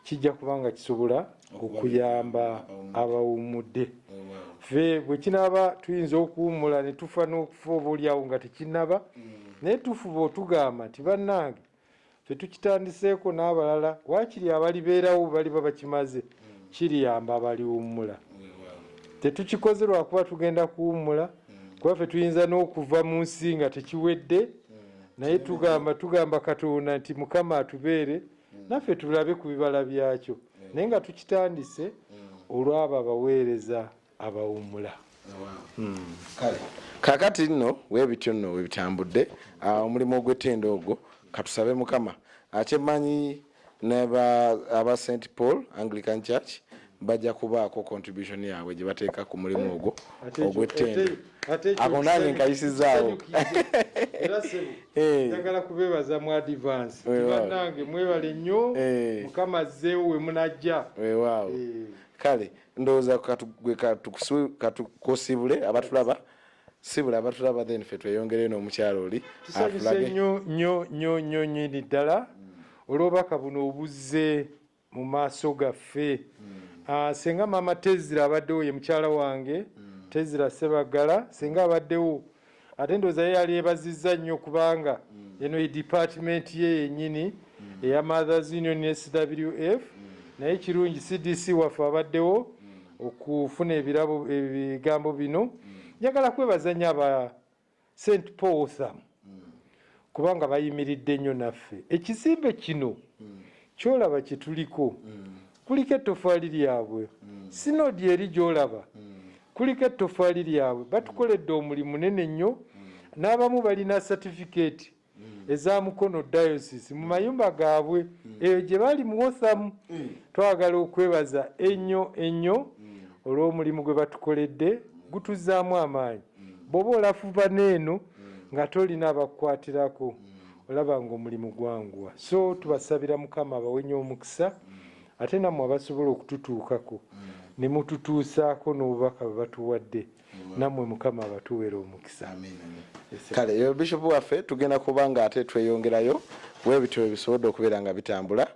kijja kuba nga kisobola okuyamba abawummudde. Ffe bwe kinaaba tuyinza okuwummula ne tufa n'okufa oba oliawo nga tekinnaba, naye tufuba otugamba nti bannange ffe tukitandiseeko n'abalala waakiri abalibeerawo baliba bakimaze, kiriyamba abaliwummula. Tetukikoze lwakuba tugenda kuwummula, kuba ffe tuyinza n'okuva mu nsi nga tekiwedde, naye tugamba Katonda nti Mukama atubeere naffe tulabe ku bibala byakyo, naye nga tukitandise olw'abo abaweereza abawummula. Kale kakati nno webityo nno webitambudde omulimu ogw'ettendo ogwo, katusabe Mukama. Kyemmanyi aba St Paul Anglican Church bajja kubaako contribution yaabwe gye bateeka ku mulimu ogwo ogw'ettendo. Ako nange nkayisizaawo. Era ssebo, njagala kubeebaza mu advance. Bannange mwebale nnyo, Mukama azzeewo we munajja. Weewaawo. Kale ndowooza katukosibule abatulaba, sibula abatulaba, then ffe tweyongereyo n'omukyalo oli. Tusanyuse nnyo nnyo nnyo nnyo nnyini ddala olw'obubaka buno obuzze mu maaso gaffe. Senga Maama Tezira abaddewo, ye mukyala wange Tezira Sebaggala. Senga abaddewo, ate ndowooza ye yali ebazizza nnyo kubanga eno ye department ye yennyini eya Mothers Union SWF. Naye kirungi CDC waffe abaddewo okufuna ebirabo ebigambo bino. Njagala kwebaza nnyo aba St Paul Otham kubanga bayimiridde nnyo naffe. Ekizimbe kino kyolaba kye tuliko kuliko ettofaali lyabwe. Sinodi eri gy'olaba kuliko ettofaali lyabwe. Batukoledde omulimu munene nnyo, n'abamu balina satifikeeti eza Mukono Diocese mu mayumba gaabwe eyo gye bali mu Otham. Twagala okwebaza ennyo ennyo olw'omulimu gwe batukoledde, gutuzzaamu amaanyi. Bw'oba olafuba n'eno nga tolina abakukwatirako, olaba ng'omulimu gwanguwa. So tubasabira Mukama abawe nnyo omukisa, ate nammwe abasobola okututuukako ne mututuusaako n'obubaka bwe batuwadde, nammwe Mukama abatuweera omukisa. Kale yo Bishop waffe, tugenda kuba nga ate tweyongerayo bwebityo bwe bisobodde okubeera nga bitambula.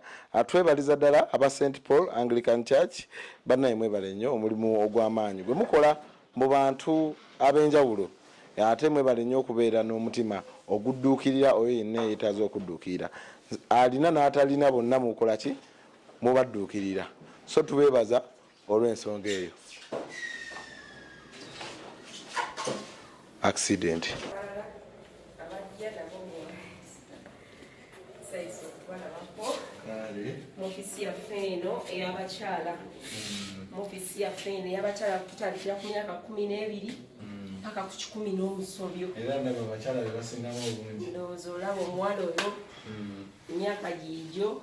Twebaliza ddala aba St Paul Anglican Church. Bannaye mwebale nnyo omulimu ogw'amaanyi gwe mukola mu bantu ab'enjawulo, ate mwebale nnyo okubeera n'omutima ogudduukirira oyo yenna eyeetaaza okudduukirira, alina n'atalina, bonna mukola ki? Mubadduukirira. So tubeebaza. Olw'ensonga eyo, accident. Abajja nabo nsanyuse okubalabako mu ofisi yaffe eno ey'abakyala. Mu ofisi yaffe eno ey'abakyala tutandikira ku myaka 12 paka ku 100 n'omusobyo. Era ndaba abakyala be basingamu obungi. Ndowooza olaba omuwala oyo, emyaka giigyo.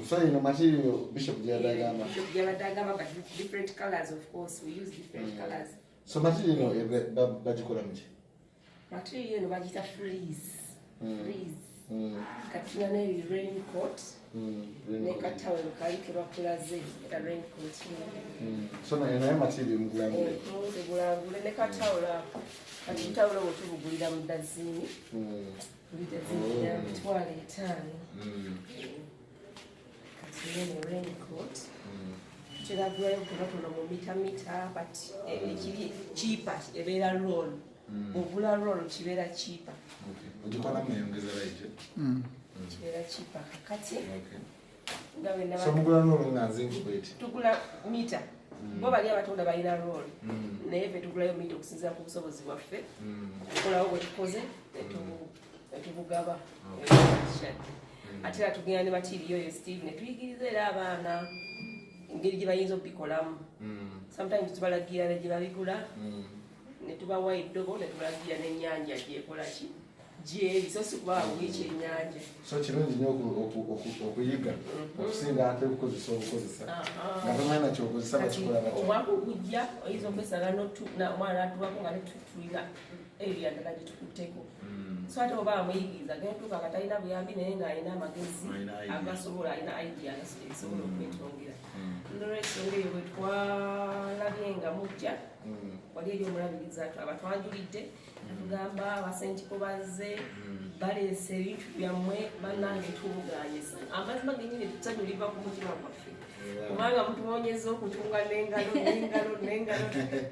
So ino material Bishop gyeyadagamba. Gyabadde agamba, but different colors. Of course we use different colors. So material ino bagikola muki? Material eno bagiyita fleece, fleece. Kati tulina n'eri raincoat ne katawero kali kebakulaze era raincoat. So naye material mugulangule? Tegulangule ne katawulo ako. Kati butawulo bwe tubugulira mu dazini, buli dazini ya 50,000. Kati yeno raincoat tutera gulayo butonotono mu mita mita, but ekiri cheaper ebeera roll. Ogula roll kibeera cheaper. Ogikola muyongeza right? Kibeera cheaper. Kakati nga bwe So mugula roll nga nzingi bweti? Tugula mita. Bo bali abatunda balina roll, naye ffe tugulayo mita okusinziira ku busobozi bwaffe. Tukolawo bwe tukoze ne tubugaba. Ate era tugenda ne material oyo, Steve, ne tuyigiriza era abaana engeri gye bayinza okubikolamu. Sometimes tubalagira ne gye babigula, ne tubawa eddobo, ne tubalagira n'ennyanja gyekola ki gyeri, so si kubawa buwi kyennyanja. So kirungi nnyo okuyiga okusinga ate okukozesa obukozesa nga tomanyi nakyokozesa. Kati bakikola batya? Omwaka ogujja oyinza okwesanga omwana natuwako nga tetulina area ndala gyetukutteko. So ate oba amuyigiriza, agenda tuuka nga talina buyambi, naye ng'alina amagezi Alina idea. agasobola, alina idea esobola okwetongera. Nolwensonga eyo, bwe twalabye nga mujja, wali eri omulabirizi abatwanjulidde, atugamba abasentiko bazze baleese ebintu byammwe. Bannange, tubuganyisa amazima genyini, essanyu liva ku mutima gwaffe, kubanga mutuwonyeza okutunga n'engalo, n'engalo, n'engalo.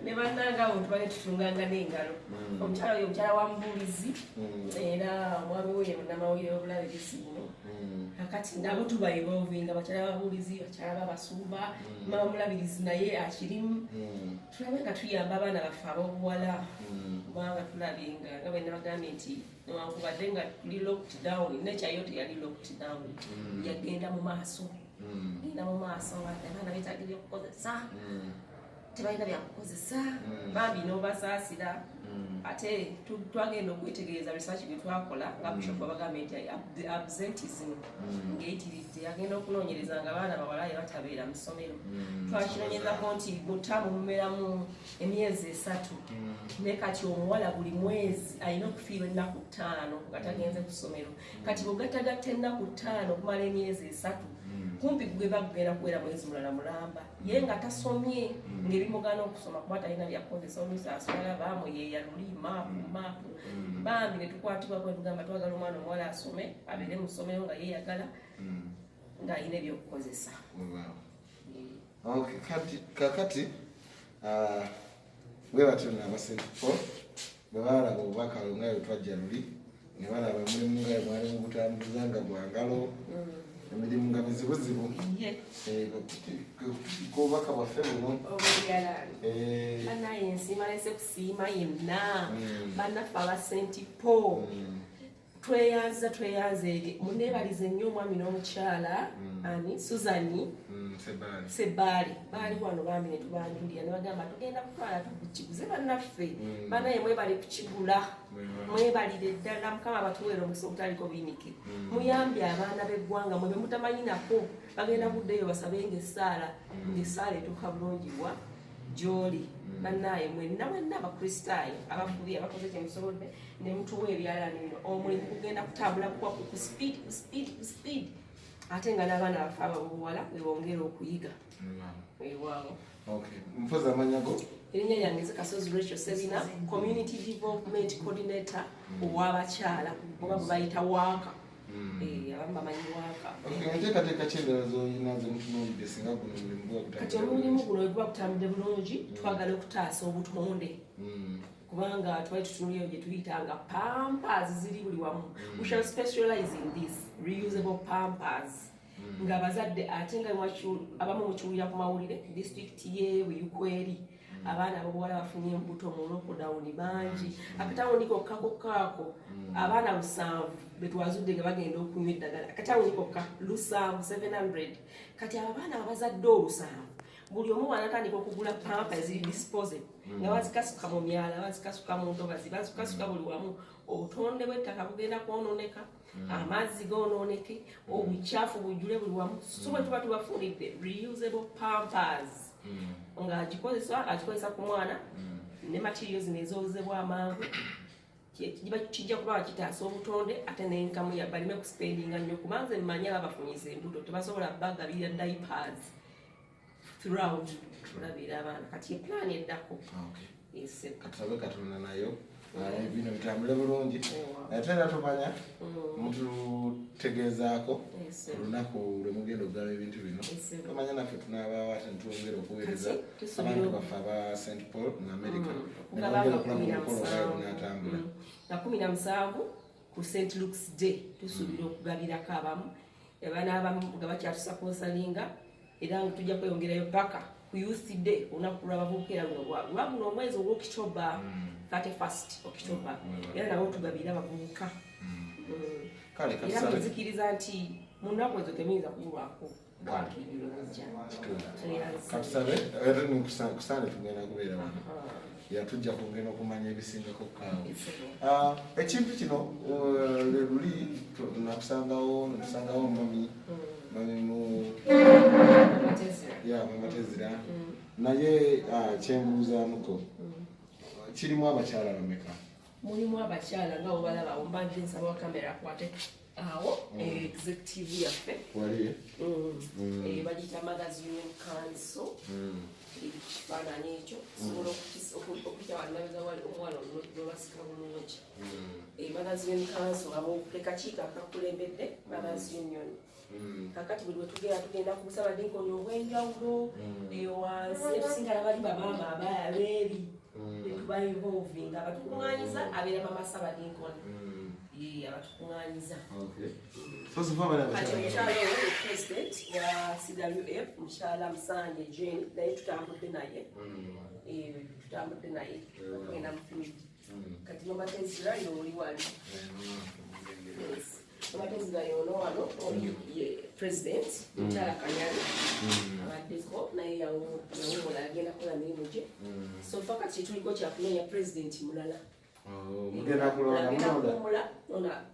Ne bannange abo tubale tutunganga n'engalo. Omukyala oyo omukyala wa mubuulizi, era omwami we ye munnamawulire w'obulabirizi buno. Kakati nabo tuba involvinga bakyala babuulizi, bakyala babasumba, mama mulabirizi naye akirimu, tulabe nga tuyamba abaana baffe ab'obuwala, kubanga tulabye nga bwe nabagambye nti newankubadde nga tuli locked down, nekyayo teyali locked down, yagenda mu maaso, genda mu maaso. Abaana betaaga ebyokukozesa, tebalina byakukozesa. Bambi n'obasaasira. Ate twagenda okwetegereza research bwe twakola nga bishop abagambye nti absentism ng'eyitiridde, agenda okunoonyereza nga abaana bawala batabeera mu ssomero. Twakinoonyezako nti mu ttaamu mubeeramu emyezi 3, naye kati omuwala buli mwezi alina okufiirwa ennaku 5 nga tagenze ku ssomero. Kati bwegattagatta ennaku 5 okumala emyezi 3, kumpi gwe bagenda kuwera mwezi mulala mulamba ye nga tasomye, ng'ebimugaana okusoma kuba talina byakukozesa. Oluusi aswala, bamuyeeya luli maapu maapu. Bambi ne tukwatibwako ne tugamba twagala omwana omuwala asome, abeere mu ssomero nga yeeyagala, ng'alina ebyokukozesa. Okay, kakati bwe batyo nno abasentiko bwe balaba obubaka nga bwe twajja luli, ne balaba omulimu nga bwe mwali mugutambuza nga gwa ngalo, emirimu nga mizibuzibu. Kututika obubaka bwaffe buno. Obulyalaani. Bannaye, nsiima, lese kusiima yenna. Bannaffe abasentipo, tweyanza, tweyanzeege. Muneebalize nnyo omwami n'omukyala ani Suzani Sebaali. Sebaali, baali wano bambi ne tubanjulira ne bagamba tugenda kutwala tukiguze. Bannaffe, bannaye, mwebale kukigula, mwebalire ddala. Mukama batuweere omukisa ogutaliko buyinike. Muyambye abaana b'eggwanga mwe bemutamanyi nako bagenda kuddayo basabenga essaala, ng'essaala etuuka bulungi bwa gy'oli. Bannaaye, mwenna mwenna Abakristaayo abafubi abakoze kyemusobodde ne mutuwa ebyalaani bino, omulimu gugenda kutambula kuwa ku speed, ku speed, ku speed, ate nga n'abaana baffe ababuwala bebongera okuyiga. Weewaawo. Okay, mpoza amanya go. Erinnya lyange nze Kasozi Rachel Sebina, community development coordinator ow'abakyala, oba bwe bayita waaka. Abamu bamanyi waaka. Okay, enteekateeka ki endala z'olina zemutunuulidde singa guno omulimu guba Kati gutambudde omulimu bulungi? Guno bwe guba gutambudde bulungi, twagala okutaasa obutonde, kubanga twali tutunuulira gye tuyita nga pampers ziri buli wamu. We shall specialize in this reusable pampers. Nga abazadde ate nga abamu mukiwulira ku mawulire, disitulikiti ye Buyukweri abaana abobuwala bafunye embuto mu lockdown bangi. Akatawuni kokka kokkaako abaana 700 betwazudde nga bagenda okunywa eddagala, akatawuni kokka 700, 700. Kati abo abaana abazadde 700, buli omu wanatandika okugula pamper eziri disposable nga bazikasuka mu myala, bazikasuka mu ntobazi, bazikasuka buli wamu, obutonde bw'ettaka bugenda kwonooneka, amazzi goonooneke, obukyafu bujjule buli wamu. So bwe tuba tubafunidde reusable pampers ng'agikozesa, agikozesa ku mwana ne materials nezozebwa amangu, kijja kuba kitaasa obutonde ate n'enkamu ya baleme kuspendinga nnyo, kubanga mmanyi aba bafunyiza embuto tebasobola bagabirira diapers throughout tulabira abaana. Kati epulaani eddako. Yes. Katusabe Katonda nayo bino bitambule bulungi. Ate era tumanya mututegeezaako olunaku lwe mugenda okugaba ebintu bino. Tumanya naffe tunaabaawo ate netwongera okuweereza abantu baffe aba St Paul mu America, okugaba nebongera nga okulaba kumi na omukolo musanvu. Gunaatambula. Nga 17 ku St Luke's Day tusuubira okugabirako abamu, abaana abamu nga bakyatusponsoringa, era nga tujja kweyongerayo paka ku Youth Day, olunaku lw'abavubuka, era luno lwa guno omwezi ogw'October, 31st October, era nabo tugabira abavubuka. Kale Era katusabe. muzikiriza nti mu nnaku ezo temuyinza kubulwako bwakibirowooza. Katusabe era kusande tugenda kubeera wano, yatujja kwongera okumanya ebisingako kaawo. Ekintu kino lwe luli nakusangawo, netusangawo mami mu ya Mama Tezira, naye kyembuuzaamuko, kirimu abakyala bameka? Mulimu abakyala nga bwebalaba awo, mbadde nsaba wa kamera akwate awo executive yaffe. Wali. Bagiyita Mothers Union Council. Ekifaananyi ekyo sobola okuyita wali wali omuwala lwebasika bulungi. Mothers Union Council, abo ke kakiiko akakulembedde Mothers Union. Kakati buli wetugenda, tugenda ku busabadinkoni obw'enjawulo eyo wansi netusinkana bali bamaama abeeri netuba involving abatukuŋŋanyiza, abeera mama sabadinkoni ye abatukuŋŋanyiza. So sifa bali Kati abakyala. Omukyala oyo ye president wa CWF, mukyala Musanje Jane, naye tutambudde naye. Tutambudde naye tugenda mu field. Kati Mama Tezira yooli wali. Yes. Mama Tezira yono wano, oli ye president, mukyala Kanyali abaddeko naye yawumula, agenda kukola mirimu gye. So fa kati tuliko kyakunoonya president mulala. Oh, mugenda kulonda? Agenda Mulonda. kuwumula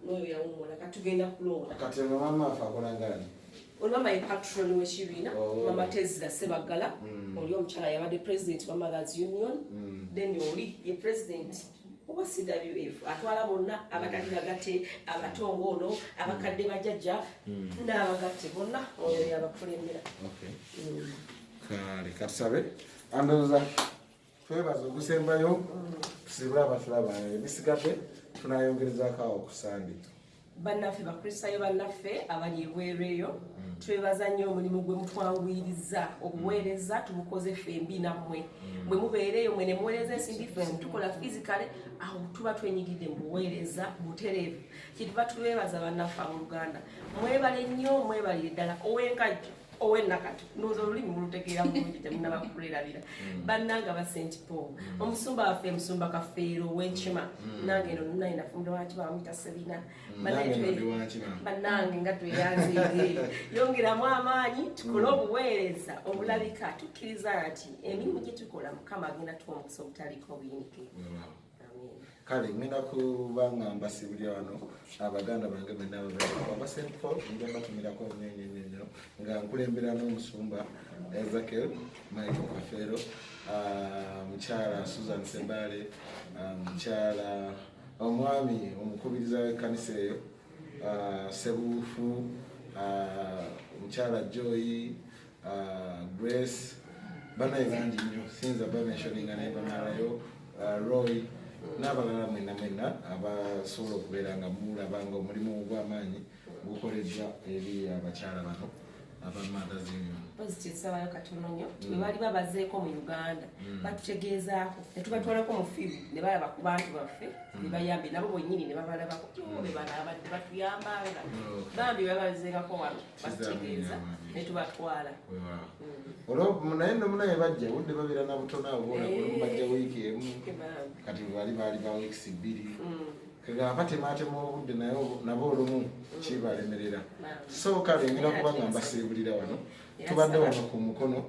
n'oyo yawumula, kati tugenda kulonda. Kati ono mama afe akola ngani? Oli mama ye patron w'ekibiina. Oh. Mama Tezira Sebaggala, oli omukyala yabadde president wa Mothers Union, then oli ye president owa CWF, atwala bonna abatali bagatte, abatongo ono, abakadde, bajjajja n'abagatte bonna, oyo yabakulembera. Okay. Kale katusabe, andowooza twebaza ogusembayo, tusibule abatulaba, ebisigadde tunayongerezaako awo ku Sande. Bannaffe Bakristaayo bannaffe abali ebweru eyo, twebaza nnyo omulimu gwe mutwanguyiriza. Obuweereza tubukoze ffembi nammwe. Bwe mubeera eyo mwe ne muweereza ensimbi, ffe tukola physically, awo tuba twenyigidde mu buweereza butereevu. Kyetuba tubeebaza bannaffe abooluganda, mwebale nnyo, mwebalire ddala. Ow'enkajjo, ow'ennakati, ndowooza olulimi mulutegeera bulungi, temunaba kulerabira. Bannanga ba St Paul, omusumba waffe, musumba Kafeero ow'Enkima, nange eno naye nafumbira Wankima, bamuyita Serina. Nange eno ndi Wankima. Bannange nga tweyanzeege, yongeramu amaanyi, tukole obuweereza obulabika. Tukkiriza nti emirimu gye tukola, Mukama agenda tuwa omukisa obutaliko buyinike. Amen. Kale ngenda kuba nga mbasibulira wano abaganda bange benna aba St Paul, nja batumirako nnyo nnyo nnyo nnyo nga nkulembera n'omusumba Ezekiel Michael Kafeero, mukyala Susan Sebale, mukyala omwami omukubiriza w'ekkanisa eyo, Sebuufu, mukyala Joy, Grace, banaye bangi nnyo siyinza bamentioninga naye bamalayo, Roy n'abalala mwenna mwenna abasobola okubeera nga mulaba nga omulimu ogw'amaanyi gukoleddwa eri abakyala bano. Aba Mothers Union. Mpozi kyesabayo katono nnyo, bwe bali babazeeko mu Uganda, batutegeezaako ne tubatwalako mu field ne balaba ku bantu baffe ne bayambye nabo bwennyini ne babalabako be bano abadde batuyambanga. Bambi babazeekako wano, batutegeeza ne tubatwala. Weewaawo. Olwo naye nno munaye bajja budde babeera na butono abo, olumu bajja wiiki emu. Bambi. Kati bali baali ba weeks 2, kagamba batematema obudde, naye nabo olumu kibalemerera. Bambi. So kale ngenda kuba nga mbasiibulira wano. Tubadde wano ku Mukono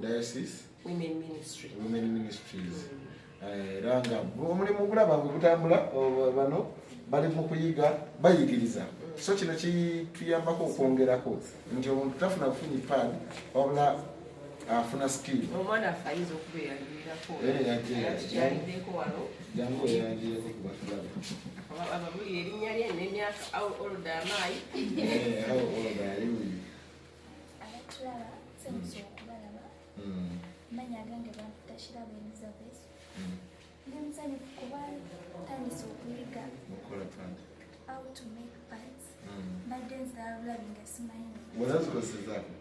Diocese Women Ministry. Women Ministries. Era nga omulimu gulaba bwe gutambula, bano bali mu kuyiga, bayigiriza. So kino kituyambako okwongerako nti omuntu tafuna bufunyi pad, wabula afuna skill. Omwana affe ayinza okuba eyanjulirako. Yajja. Yatukyaliddeko wano. Jangu oyanjireko ku batulaba. Ababulira erinnya lye n'emyaka, old amaayi. How old are you? Abatulaba, nsanyusa okubalaba. Amannya agange bampita Kirabo Elizabeth. Ndi musanyufu kuba ntandise okuyiga Okukola pad. how to make pads. Mbadde nziraba bulabi nga simanyi. Wona zikozezaako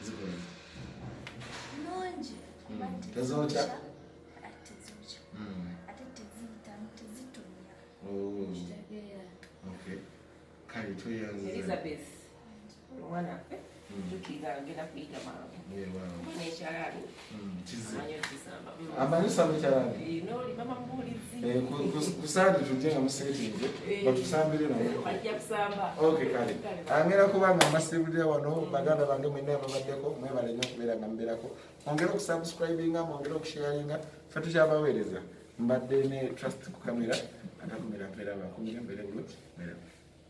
zikola? Nnungi kuba Tezookya? tezookya. Ate tezookya, ate teziyitamu, tezitonya. Oh, okay, kale tweyanziza. Elizabeth omwana waffe, jjukira agenda kuyiga mangu. Weewaawo. N'ekyalaani Kize. amanyi okisamba. Amanyi osamba ekyalaani? Nooli mama mubuulizi. Ku Sande tujje nga museetinze batusambire naye. Bajja kusamba. Okay, kale angera kuba nga mbasiibulira wano. Baganda bange mwenna ababaddeko, mwebale nnyo okubeera nga mubeerako. Mwongere okusubscribinga, mwongere okusharinga, ffe tukyabaweereza. Mbadde ne Trust ku kamera, atakumira mpeera bakumira mbeere bulungi mbeere.